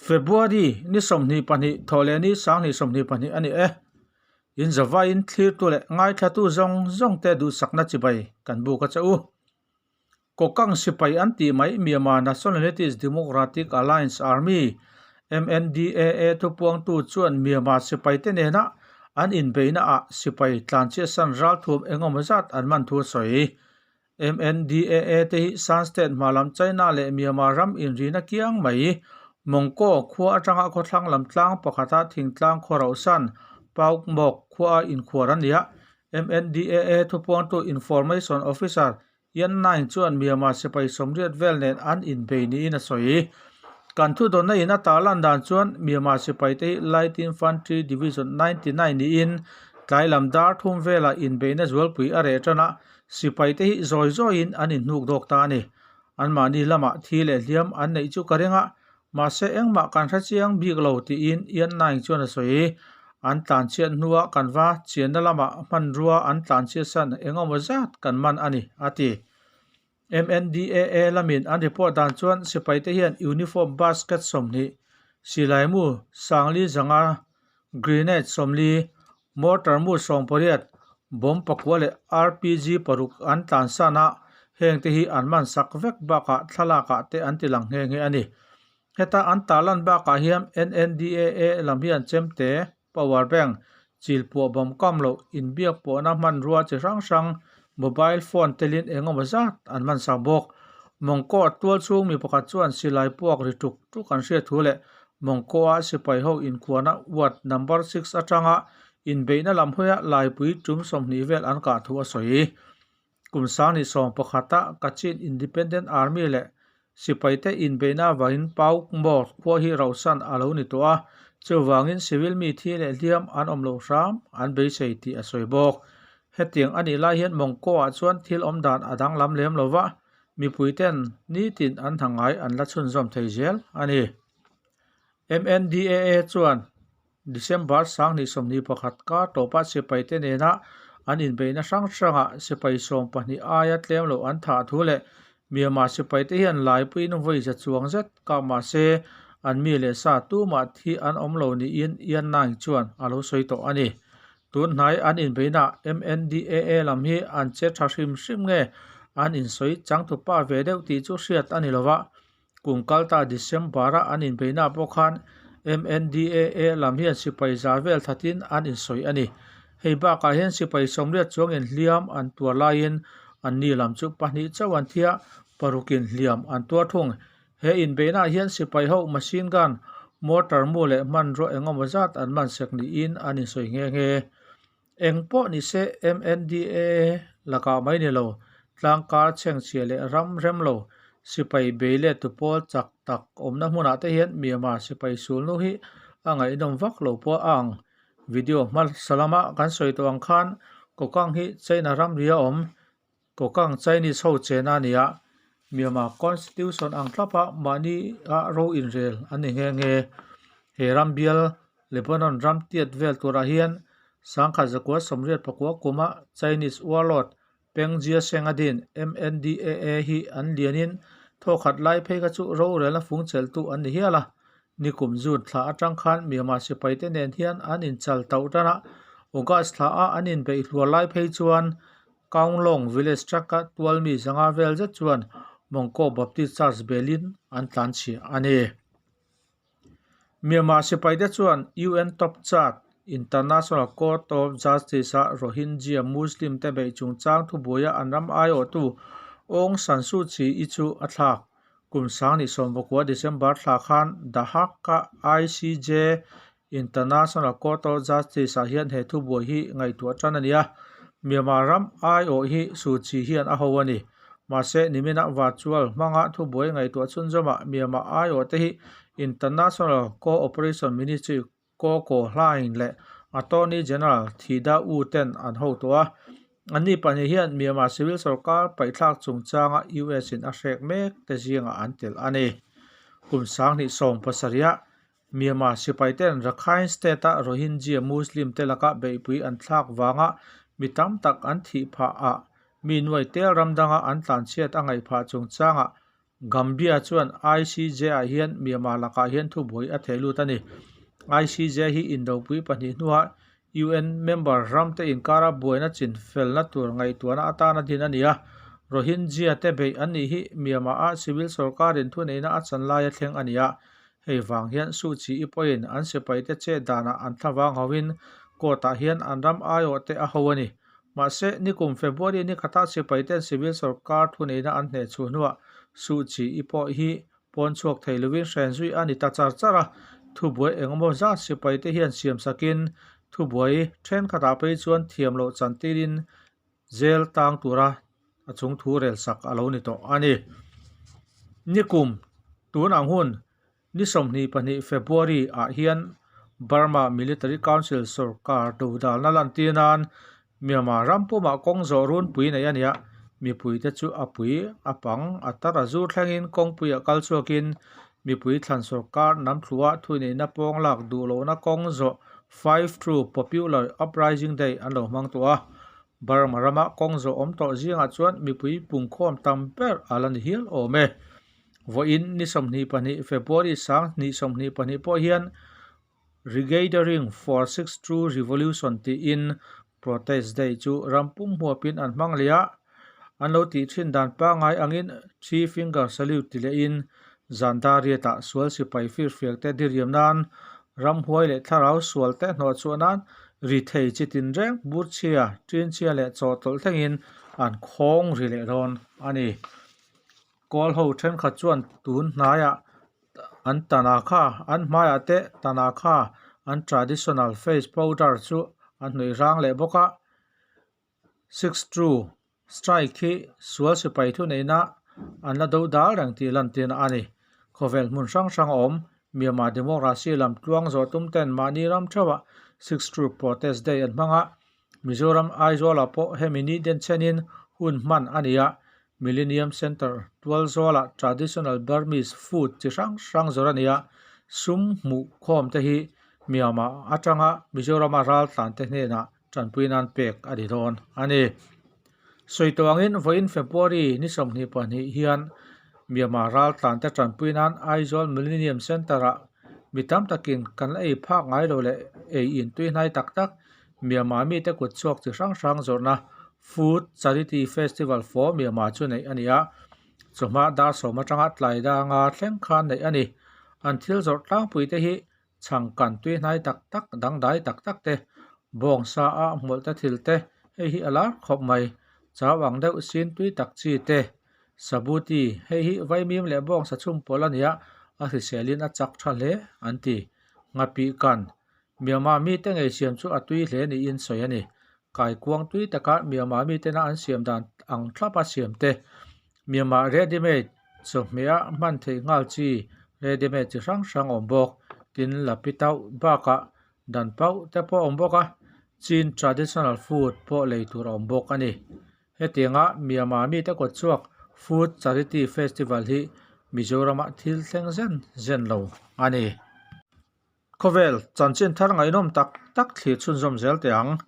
February ni 22 thawhleh ni 2022 a ni e. In zavaiin thlirtu leh ngaithlatu zawng zawng te duhsakna chibai kan buk a che u. Kokang sipai an tih mai Myanmar Nationalities Democratic Alliance Army, MNDAA, thupuangtu chuan Myanmar sipaite nena an inbeihna ah sipai tlanchhiatsan ralthuam engemaw zat an man thu a sawi. MNDAA te hi Shan State hma lam China leh Myanmar ram inrina kiang mai Mongko khua atanga khawthlang lam tlang pakhata thingtlang khaw rauhsan Paukmawk khua a inkhuar a ni a. MNDAA thupuangtu Information Officer Yan Naing chuan Myanmar sipai sawmriat vel nen an inbei niin a sawi. Kan thudawnna in a tarlan dan chuan Myanmar sipai te hi Light Infantry Division 99 niin tlai lam dar thum velah inbeihna zualpui a reh tan a, sipai te hi zawi zawiin an inhnuk dawk ta a ni. Anmahni lamah thi leh hliam an neih chu ka ring a, Mahse engmah kan hre chiang bik lo tiin Ian Naing chuan a sawi. An tlanchhiat hnuah kan va chianna lamah hmanrua an tlanchhiatsan engemaw zat kan man a ni, a ti. MNDAA lamin an report dan chuan sipaite hian uniform basket 20, silaimu sangli zanga, grenade 40, mortar mu 18, bomb pakua leh RPG paruk an tlansan a, hengte hi an man sak vek bakah thlalakah te an ti lang nghe nghe a ni. Heta an tarlan bakah hian NNDAA lam hian chemte, power bank, chilpuah bawm kam loh, inbiak pawhna hmanrua chi hrang hrang, mobile phone telin eng emaw zat an man sak bawk. Mawngkaw tual chhung mi pakhat chuan silai puak ri tuk tuk an hriat thu leh Mawngkaw-a sipai ho inkhuana ward number 6 atanga inbeihna lam hawia laipui tum 20 vel an kah thu a sawi. Kum 2011-a Kachin Independent Army leh sipaite inbeihna avangin Pauk Mor khua hi rauhsan a lo ni tawh a, chuvangin civil mi thi leh hliam an awm loh hram an beisei tih a sawi bawk. Hetiang a nih lai hian Mawngkaw-ah chuan thil awm dan a danglam lem lo va, mipuiten nitin an hna ngai an la chhunzawm thei zel a ni. MNDAA chuan December 2021 kar tawpa sipaite nena an inbeihna hrang hrangah sipai 12 aia tlem loh an thah thu leh Myanmar sipaite hian laipuiin vawi za chuang zet kap mah se an mi leh sa tumah thi an awm lo niin Yan Naing chuan a lo sawi tawh a ni. Tun hnai an inbeihnaah MNDAA lam hi an che tha hrim hrim nge an insawi changtupa ve deuh tih chu hriat a ni lo va. Kum kalta December-a an inbeihnaah pawh khan MNDAA lam hian sipai za vel thatin an insawi a ni. Hei bakah hian sipai 80 chuangin hliam an tuar laiin anni lam chu pahnih chauh an thi a, parukin hliam an tuar thung. He inbeihnaah hian sipai ho machine gun, mortar mu leh hmanrua engemaw zat an man sek niin an insawi nghe nghe. Eng pawh ni se MNDAA lakah mai ni lo, tlangkar chhengchhia leh ram rem lo, sipai bei leh tupawl chak tak awmna hmunah te hian Myanmar sipai sulnu hi a ngaihnawm vak lo pawh a ang. Video hmasa lama kan sawi tawh ang khan Kokang hi China ramri a awm, Kokang Chinese ho chena a ni a, Myanmar Constitution ang tlapa mahni a ro inrel an ni nghe nghe. He ram bial Lebanon ram tiat vel turah hian 1989 kuma Chinese warlord Peng Jiasheng a din MNDAA hi an lianin thawkhat lai phei kha chu rorelna fung chelhtu an ni hial a. Nikum June thla atang khan Myanmar sipaite nen hian an inchal tauh tan a, August thla a an inbeih hluar lai phei chuan Kaunglong village truck-a tual mi zanga vel zet chuan Mongko Baptist Church belin an tlan chhiah a ni. Myanmar sipaite chuan UN Top Chat International Court of Justice-a Rohingya Muslim te beih chungchang thubuaia an ram aiawhtu Aung San Suu Kyi-i chu a thlak. Kum 2019 December thla khan The Hague-a ICJ International Court of Justice-ah hian he thubuai hi ngaihtuah tan a ni a, Myanmar ram aiawh hi Suu Kyi hian a ho a ni. Mahse, nimina virtual hmanga thubuai ngaihtuah chhunzawmah Myanmar aiawh te hi International Co-operation Ministry Ko Ko Hlaing leh Attorney General Thida U ten an ho tawh a. Anni pahnih hian Myanmar civil sorkar paihthlak chungchanga US in a hrek mek te zingah an tel a ni. Kum 2017-ah Myanmar sipaiten Rakhine State-a Rohingya Muslim te laka beihpui an thlak vanga mi tam tak an thih phah ah mi nuai tel ram danga an tlanchhiat a ngaih phah chungchangah Gambia chuan ICJ-ah hian Myanmar lakah hian thubuai a theh lut a ni. ICJ hi indopui pahnih hnuah UN member ramte inkara buaina chin felna tur ngaihtuahna atana din a ni a. Rohingya te beih an nih hi Myanmar-a civil sorkarin thuneihna a chan laia thleng a ni a. Hei vang hian Suu Kyi pawhin an sipaite chet danah an thlavang hoin court-ah hian an ram aiawhte a ho a ni. Mahse, nikum February ni khata sipaiten civil sorkar thuneihna an hneh chhuh hnuah Suu Kyi pawh hi pawn chhuak thei lovin hren zui a ni ta char char a. Thubuai engemaw zat sipaite hian siam sakin thubuai thenkhatah phei chuan thiam loh chantirin zel tang tura a chung thu rel sak a lo ni tawh a ni. Nikum tun ang hun Ni 22 February ah hian Burma Military Council sorkar dodalna lantir nan Myanmar ram pumah kawng zawh runpui nei a ni a, mipuite chu a pui, a pang, a tar a zur thlengin kawngpuiah kal chhuakin mipui thlan sorkar namthlua thuineihna pawng lak duh lohna kawng zawh Five True Popular Uprising Day an lo hmang tawh a. Burma rama kawng zawh awm tawh zingah chuan mipui pungkhawm tam ber a la ni hial awm e. Vawiin ni 22 February 2022 pawh hian Regathering for Six True Revolution tiin Protest Day chu ram pum huapin an hmang leh a, an lo tih thin dan pangngai angin Three Finger Salute ti lehin zan dariatah sual sipai firfiak te diriam nan ramhuai leh thlarau sual te hnawhchhuah nan ri thei chi tinreng burchhia, tinchhia leh chawhtawlh thlengin an khawng ri leh dawn a ni. Kawl ho thenkhat chuan tun hnaiah an tanakha an hmaiah te tanakha an traditional face powder chu an hnawih rang leh bawk a six true strike hi sual sipai thuneihna an la do dal reng tih lantir a ni khawvel hmun hrang hrang a awm Myanmar democracy lam tluang zawh tum ten mahni ram theuhah six true protest day an hmang a Mizoram Aizawlah pawh hemi ni denchhenin hun hman a ni a Millennium Centre tualzawlah traditional Burmese food chi hrang hrang zawrh a ni a, sum hmuh khawm te hi Myanmar atanga Mizorama raltlan te hnenah tanpui nan pek a ni dawn a ni. Sawi tawh angin vawiin February ni 22 hian Myanmar raltlan te tanpui nan Aizawl Millennium Centre-ah mi tam takin kan la ei phak ngai lo leh ei in tui hnai tak tak Myanmar mite kut chhuak chi hrang hrang zawrhna Food Charity Festival for Myanmar chu neih a ni a, chawhma dar sawm atanga tlai danga thleng khan neih a ni. An thil zawrh tlangpui te hi chhangkan tui hnai tak tak, dangdai tak tak te, bawngsa a hmawlh te thil te, hei hi a lar khawp mai, chau ang deuh sin tui tak chi te, sabuti, hei hi vaimim leh bawngsa chhum pawlh a ni a, a hriselin a chak tha hle an ti. Nghapih kan Myanmar mite ngei siam chu a tui hle niin sawi a ni. Kaikuang tui taka Myanmar mitena an siam dan ang thlapa siam te, Myanmar ready-made chawhmeh-a hman theih nghal chi ready-made chi hrang hrang awm bawk. Tin, lapi tauh bakah dan pauh te pawh a awm bawk a, Chin traditional food pawh lei tur a awm bawk a ni. Hetianga Myanmar mite kawtchhuak Food Charity Festival hi Mizorama thil thleng zen zen lo a ni. Khawvel chanchin thar ngaihnawm tak tak thlir chhunzawm zel teh ang.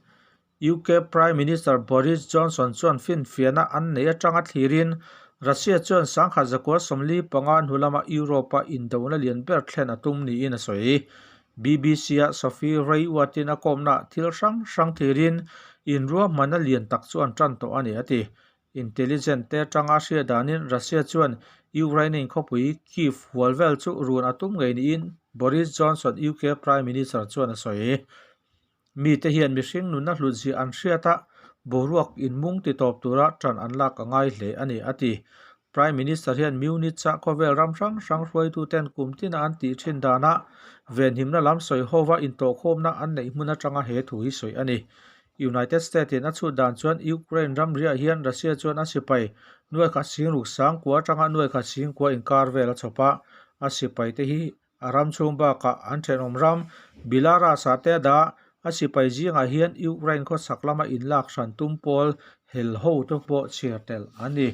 UK Prime Minister Boris Johnson chuan finfiahna an neih atanga thlirin Russia chuan sangkhat zakua 45 hnu lama Europe-a indona lian ber thlen a tum niin a sawi. BBC-a Sophie Raywat-in a kawmnaah thil hrang hrang thlirin inruahmanna lian tak chu an tan tawh a ni a ti. Intelligent te atanga hriat danin Russia chuan Ukraine khawpui Kyiv hual vel chu run a tum ngei niin Boris Johnson UK Prime Minister chuan a sawi. Mite hian mihring nunna hlutzia an hriat a, boruak inmung titawp tura tan an lak a ngai hle a ni, a ti. Prime Minister hian Munich-a khawvel ram hrang hrang hruaituten kum tina an tih thin danah venhimna lam sawi hova intawhkhawmna an neih hmun atanga he thu hi sawi a ni. United States in a chhut dan chuan Ukraine ramriah hian Russia chuan a sipai nuaikhat singruk sangkua atanga nuaikhat singkua inkar vel a chhawp a, a sipai te hi a ram chhung bakah an thenawm ram Belarus ah te a dah a, a sipai zingah hian Ukraine khawchhak lama inlak hran tum pawl hel ho te pawh chhiar tel an ni.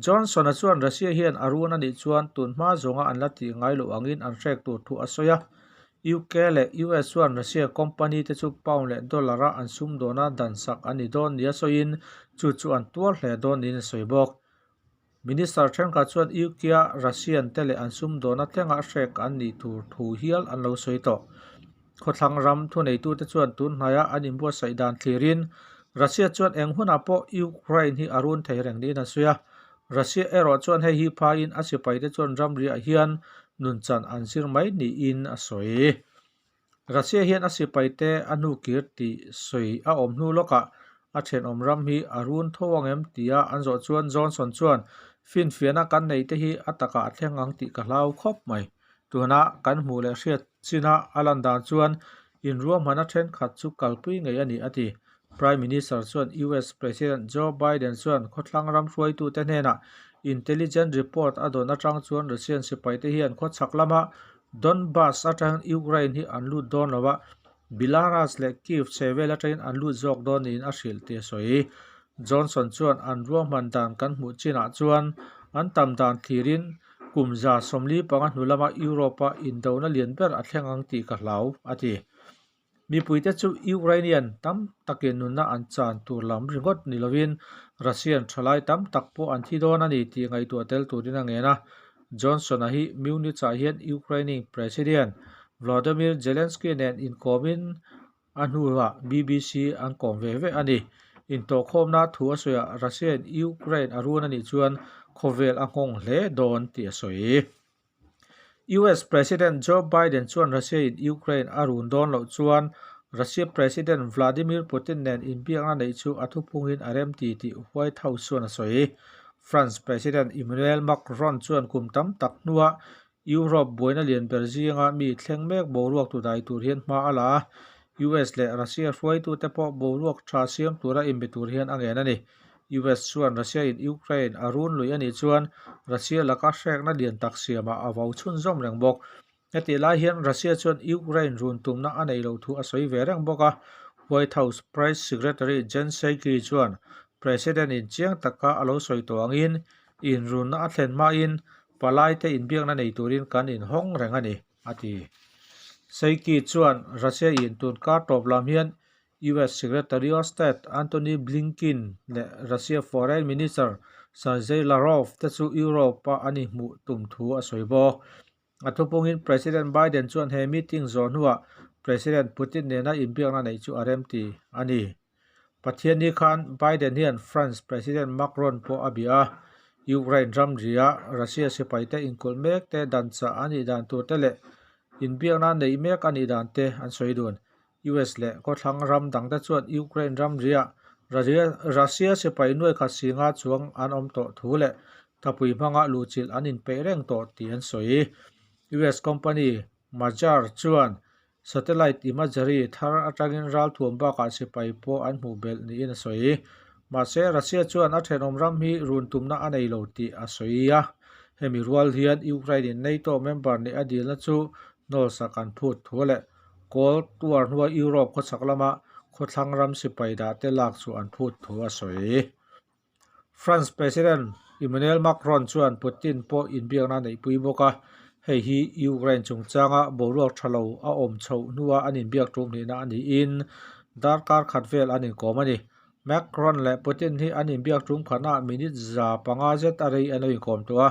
Johnson-a chuan Russia hian a run a nih chuan tun hma zawnga an la tih ngai loh angin an hrek tur thu a sawi a. UK leh US chuan Russia company te chu pound leh dollar-a an sumdawna dan sak a ni dawn nia sawiin chu chu an tuar hle dawn niin a sawi bawk. Minister thenkhat chuan UK-a Russian te leh an sumdawna thlengah hrek an nih tur thu hial an lo sawi tawh. Khawthlang ram thuneitute chuan tun hnaia an inbuatsaih dan thlirin Russia chuan eng hunah pawh Ukraine hi a run thei reng niin an sawi a. Russia erawh chuan hei hi phaiin a sipaite chuan ramriah hian nunchan an zir mai niin a sawi. Russia hian a sipaite a hnukir tih sawi a awm hnu lawkah a thenawm ram hi a run tho ang em tia an zawh chuan Johnson chuan finfiahna kan neih te hi a takah a thleng ang tih ka hlau khawp mai. Tuna kan hmuh leh hriat china a lan dan chuan inruahmana thenkhat chu kalpui ngei a ni a ti. Prime Minister chuan US President Joe Biden chuan khawthlang ram hruaitute hnenah intelligence report a dawn atang chuan Russian sipaite hian khawchhak lama Donbas atangin Ukraine hi an lut dawn lo a, Belarus leh Kyiv chhe vel atangin an lut zawk dawn niin a hrilh tih a sawi. Johnson chuan an ruahman dan kan hmuh chinah chuan an tam dan thlirin kum 45 hnu lama Europe-a indona lian ber a thleng ang tih ka hlau, a ti. Mipuite chu Ukrainian tam takin nunna an chan tur lam ringawt ni lovin Russian thalai tam tak pawh an thi dawn a ni tih ngaihtuah tel turin a ngen a. Johnson-a hi Munich-ah hian Ukrainian President Volodymyr Zelensky nen inkawmin a hnuah BBC an kawm ve ve a ni. Intawhkhawmna thu a sawiah Russia-in Ukraine a run a nih chuan khawvel a nghawng hle dawn tih a sawi. US President Joe Biden chuan Russia-in Ukraine a run dawn loh chuan Russia President Vladimir Putin nen inbiakna neih chu a thuphungin a remti tih White House chuan a sawi. France President Emmanuel Macron chuan kum tam tak hnuah Europe buaina lian ber zinga mi thleng mek boruak tu dai tur hian hma a la a, US leh Russia hruaitute pawh boruak tha siam tura inbe tur hian a ngen a ni. US chuan Russia in Ukraine a run lui a nih chuan Russia laka hrekna lian tak siamah a vau chhunzawm reng bawk. Hetih lai hian Russia chuan Ukraine run tumna a neih loh thu a sawi ve reng bawk a. White House Press Secretary Jen Psaki chuan President in chiang taka a lo sawi tawh angin inrunna a thlen hmain palaite inbiakna nei turin kan inhawng reng a ni, a ti. Psaki chuan Russia in tun kar tawp lam hian US Secretary of State Antony Blinken leh Russia Foreign Minister Sergei Lavrov te chu Europe-a an inhmuh tum thu a sawi bawk. A thupungin President Biden chuan he meeting zawh hnuah President Putin nena inbiakna neih chu a remti a ni. Pathianni khan Biden hian France President Macron pawh a bia a, Ukraine ramria Russia sipaite inkulh mek te dan chah a nih dan tur te leh inbiakna neih mek a nih dan te an sawi dun. US leh khawthlang ram dangte chuan Ukraine ramriah Russia sipai nuai khat singa chuang an awm tawh thu leh thapui hmanga luhchilh an inpeih reng tawh tih an sawi. US company Maxar chuan satellite imagery thar atangin ralthuam bakah sipai pawh an hmuh belh niin a sawi. Mahse, Russia chuan a thenawm ram hi run tumna a nei lo tih a sawi a. Hemi rual hian Ukraine-in NATO member nih a dilna chu hnawlsak an phut thu leh Cold War hnua Europe khawchhak lama khawthlang ram sipai dah te lak chu an phut thu a sawi. France President Emmanuel Macron chuan Putin pawh inbiakna a neihpui bawk a, hei hi Ukraine chungchanga boruak tha lo a awm chhoh hnua an inbiak tum hnihna a niin darkar khat vel an inkawm a ni. Macron leh Putin hi an inbiak tum khatnaah minute 500 zet a rei an lo inkawm tawh a,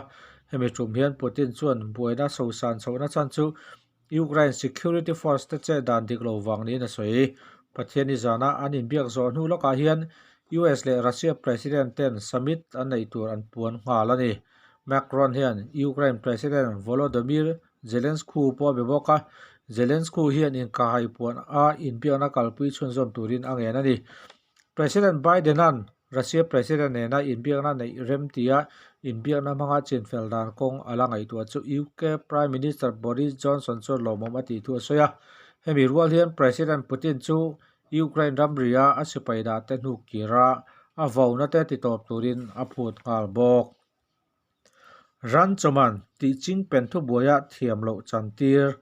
hemi tum hian Putin chuan buaina sosan chhohna chhan chu Ukraine security force te chet dan dik lo vang niin a sawi. Pathianni zana an inbiak zawh hnu lawkah hian US leh Russia President ten summit an neih tur an puan nghal a ni. Macron hian Ukraine President Volodymyr Zelensky pawh a be bawk a, Zelensky hian inkahhai puan a inbiakna kalpui chhunzawm turin a ngen a ni. President Biden-a'n Russia President nena inbiakna neih rem tia inbiakna hmanga chinfel dan kawng a la ngaihtuah chu UK Prime Minister Boris Johnson chuan lawmawm a tih thu a sawi a. Hemi rual hian President Putin chu Ukraine ramria a sipai dahte hnuk kira a vauna te titawp turin a phut nghal bawk. Ranchawman tih chingpen thubuaia thiam loh chantir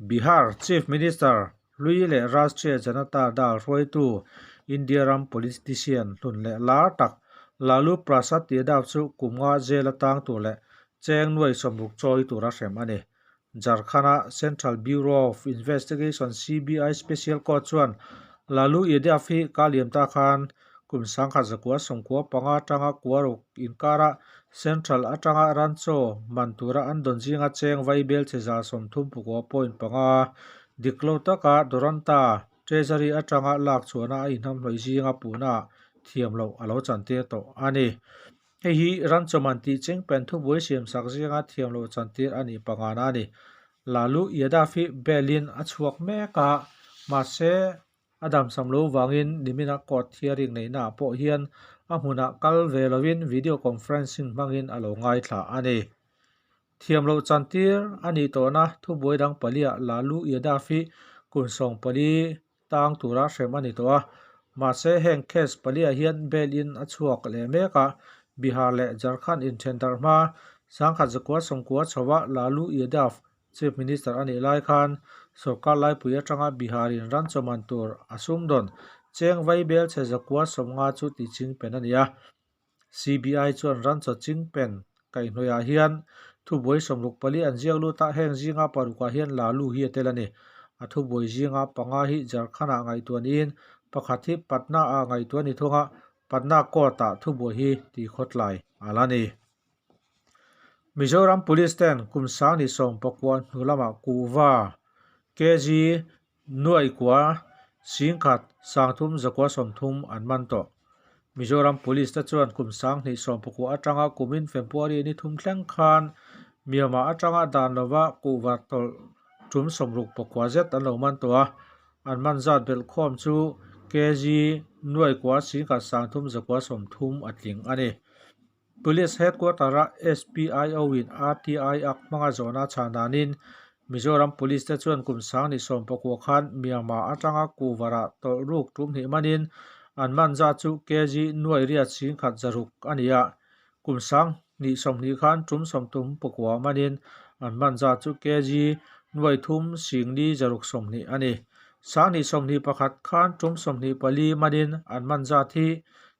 Bihar Chief Minister hlui leh Rashtriya Janata Dal hruaitu India ram politician hlun leh lar tak Lalu Prasad Yadav chu kum nga jail a tang tur leh cheng nuai sawmruk chawi tura hrem a ni. Jharkhand-a Central Bureau of Investigation, CBI, Special Court chuan Lalu Yadav hi ka liam ta khan kum 1995 atanga kuaruk inkara. Central atanga ranchaw man tura an dawn zinga cheng vaibel che 35.5 dik lo taka Doranta Treasury atanga lak chhuahna a inhnamhnawih zinga puhna thiam loh a lo chantir tawh a ni. Hei hi ranchaw man tih cheng pen thubuai siamsak zinga thiam loh chantir a nih pangana a ni. Lalu Yadav hi bail-in a chhuak mek a, mahse A damsam lo vangin nimina court hearing neihnaah pawh hian a hmunah kal ve lovin video conferencing hmangin a lo ngaithla a ni. Thiam loh chantir a nih tawhna thubuai dang paliah Lalu Yadav hi kum 14 tang tura hrem a ni tawh a, mahse heng case paliah hian bail in a chhuak leh mek a, Bihar leh Jharkhand inthen darh hma 1990 chhoa Lalu Yadav Chief Minister a nih lai khan sorkar laipui atanga Bihar-in ran chawman tur a sumdawn cheng vaibel chhe 150 chu tih chingpen a ni a. CBI chuan ran chaw chingpen kaihhnawihah hian thubuai 64 an ziak lut a, heng zinga parukah hian Lalu hi a tel a ni. A thubuai zinga panga hi Jharkhand-ah ngaihtuah niin pakhat hi Patna-ah ngaihtuah a ni thung a, Patna court-ah thubuai hi tihkhawtlai a la ni. Mizoram Police ten kum 2019 hnu lamah kuhva kg nuai kua 10,000 330 an man tawh. Mizoram Police te chuan kum 2019 atanga kumin February ni thum thleng khan Myanmar atanga dan lova kuhva tawlh tum 69 zet an lo man tawh a, an man zat belhkhawm chu kg nuai kua 10,000 330 a tling a ni. Police Headquarter-a SPIO-in RTI ak hmanga zawhna chhan danin Mizoram Police te chuan kum 2019 khan Myanmar atanga Kuvarah tawlh ruk tum hnih manin an man zat chu kg nuai riat 1,600 a ni a, kum 2020 khan tum 39 manin an man zat chu kg nuai thum 4,620 a ni. 2021 khan tum 24 manin an man zat hi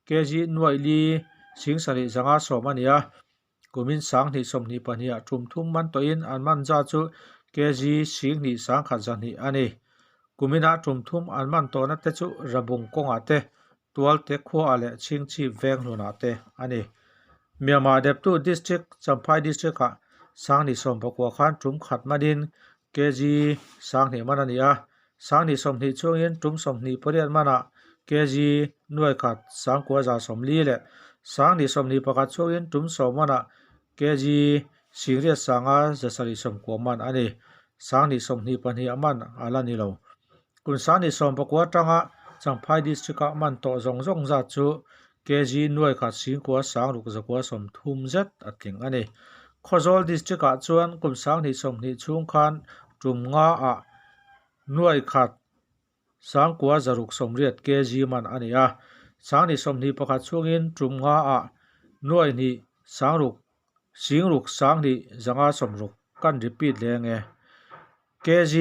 kg nuai li 7,510 a ni a, kumin 2022 ah tum thum man tawhin an man zat chu kg 2,102 a ni. Kuminah tum thum an man tawhna te chu Rabung kawngah te, Tualte khuaah leh Chhingchhip veng hlunah te a ni. Myanmar deptu District, Champhai District-ah 2019 khan tum khat manin kg 2,000 man a ni a, 2020 chhungin tum 28 manah kg nuai khat 9,140 leh 2021 chhungin tum 10 manah kg 8,590 man a ni. 2022 man a la ni lo. Kum 2019 atanga Champhai District-a man tawh zawng zawng zat chu kg nuai khat 9,630 zet a tling a ni. Khawzawl District-ah chuan kum 2020 chhung khan tum ngaah nuai khat 9,680 kg man a ni a, 2021 chhungin tum ngaah nuai hnih sangruk singruk sanghnih zanga sawmruk kan repeat leng e. Kg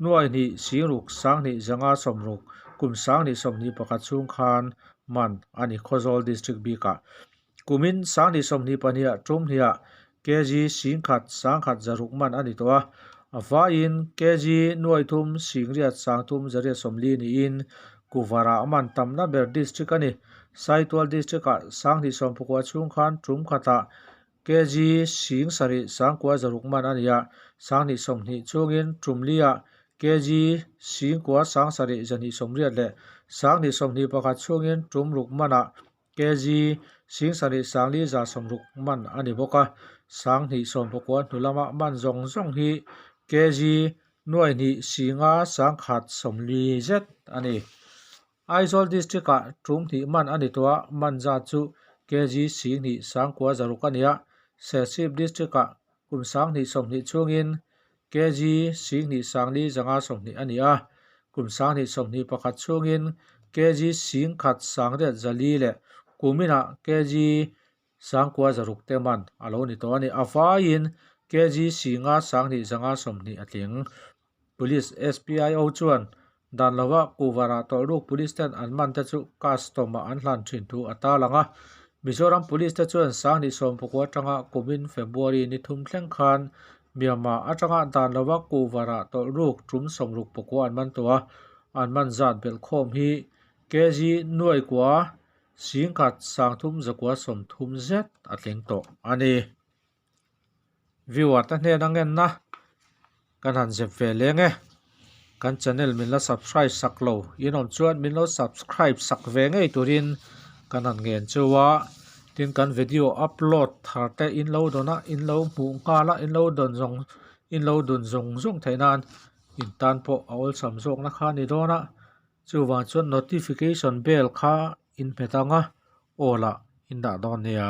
nuai hnih singruk sanghnih zanga sawmruk kum 2021 chhung khan man a ni Khawzawl District bikah. Kumin 2022 tum hniah kg 1,106 man a ni tawh a, a vaiin kg nuai thum singriat sangthum zariat sawmli niin Kuvarah man tamna ber district a ni. Saitual district-ah 2019 chhung khan tum khatah kg 7,906 man a ni a, 2020 chhungin tumliah kg 9,780 leh 2021 chhungin tum ruk manah kg 7,460 man a ni bawk a, 2019 hnu lama man zawng zawng hi kg nuai hnih singa 140 zet a ni. Aizawl District-ah tum hnih man a ni tawh a, man zat chu kg 2,906 a ni a, Serchhip District-ah kum 2020 chhungin kg 2,420 a ni a, kum 2021 chhungin kg 1,904 leh kuminah kg 9,600 te man a lo ni tawh a ni. A vaiin kg 5,220 a tling. Police SPIO chuan dan lova Kuvarah tawlh ruk police ten an man te chu custom-ah an hlan thin thu a tarlang a. Mizoram Police te chuan 2019 atanga kumin February ni thum thleng khan Myanmar atanga dan lova Kuvarah tawlh ruk tum 69 an man tawh a, an man zat belhkhawm hi kg nuai kua. 10 330 zet a tling tawh a ni. Viewer te hnena ngenna kan han zep ve leng e. Kan channel min la subscribe sak lo in awm chuan min lo subscribe sak ve ngei turin kan han ngen chu a. Tin kan video upload thar te in lo dawn a, in lo hmuh nghal a, in lo dawn zawng in lo dun zung zung theih nan in tan pawh a awlsam zawkna kha a ni dawn a. Chuvang chuan notification bell kha in hmet ang a, aw lah in dah dawn nia.